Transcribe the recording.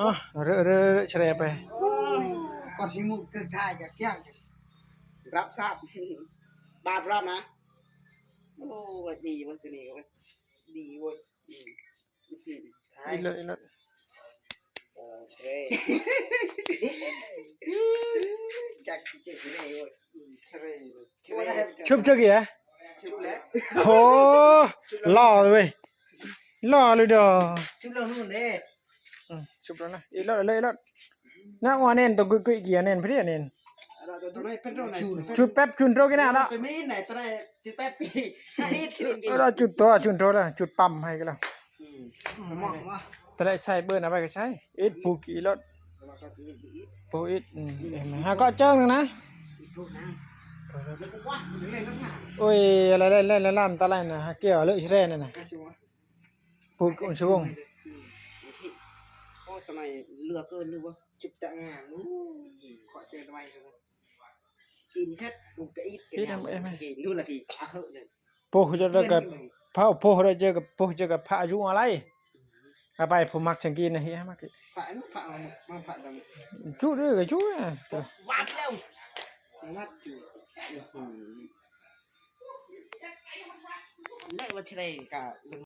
ອໍ ເຣະໆໆ ແຊຣໄປ. ກ່ອນຊິໝູດຄືທ້າຍກໍກ້ຽງ ຮັບຊາບ ບາດຮັບນະ. ໂອ້ຍ ດີເວີ້ຍ ຕົວນີ້ເວີ້ຍ ດີເວີ້ຍ. ອືມ ອີກແລ້ວ ອີກແລ້ວ. ໂອເຄ ຈັກເຈັບເລີຍເວີ້ຍ. ອືມ ເຊີຍເລີຍ. ຊຸບເຈີກີ້ອະ? ຊຸບແລ້ວ. ໂຫ ຫຼໍ່ເວີ້ຍ ຫຼໍ່ເລີຍດອກ. ຊຸບແລ້ວນູ້ນເດ້. ອືມ ຊຸບແລ້ວນະ. ອີກແລ້ວ ເລີຍ ອີກແລ້ວ. ນະ ອັວເນັນໂຕກຸຍກຸຍກີ້ ເນັນ ພະດີເນັນ. ຈູດແປັບ ຈູນໂຕກີ້ນະເນາະ. ຈູດໂຕ ຈູນໂຕລະ ຈູດປ້ຳໃຫ້ກັນລະ. ອືມ ຕະໄລໃສ່ເບີນເອົາໄວ້ກໍໃສ່ ອິດປູກີ້ລົດ ປູອິດ. ອືມ ຫາກໍເຈີໜຶ່ງນະ. ໂອ້ຍ ລະ ລະ ລະ ລະ ຕະໄລນະ ຫາແກ້ວເລີຍແຊຣນັ້ນນະ. ປູອຸນສະວົງ. ໂອ້ ຕະໄລເຫຼືອເກີນຫຼືວ່າ ຈຸບຕະງາມ. ຂໍເຈີຕະໄລ. ກິນເສັດ ກູກະອິດ ກິນນຳເອງ. ໂປະເຈົ້າກໍ ພະ ໂປະເຈົ້າກໍ ໂປະເຈົ້າກໍພະອາຍຸອາໄລ. ເອົາໄປ ຜູ້ມັກສັງກິນນະ ເຮັດໃຫ້ມັກກິນ. ພະ ພະ ມາ ພະດຳ. ຈຸເດີ ກໍຈຸນະ. ວັດແລ້ວ ວັດຈຸ. ອື ເລີຍວ່າເທຣກະ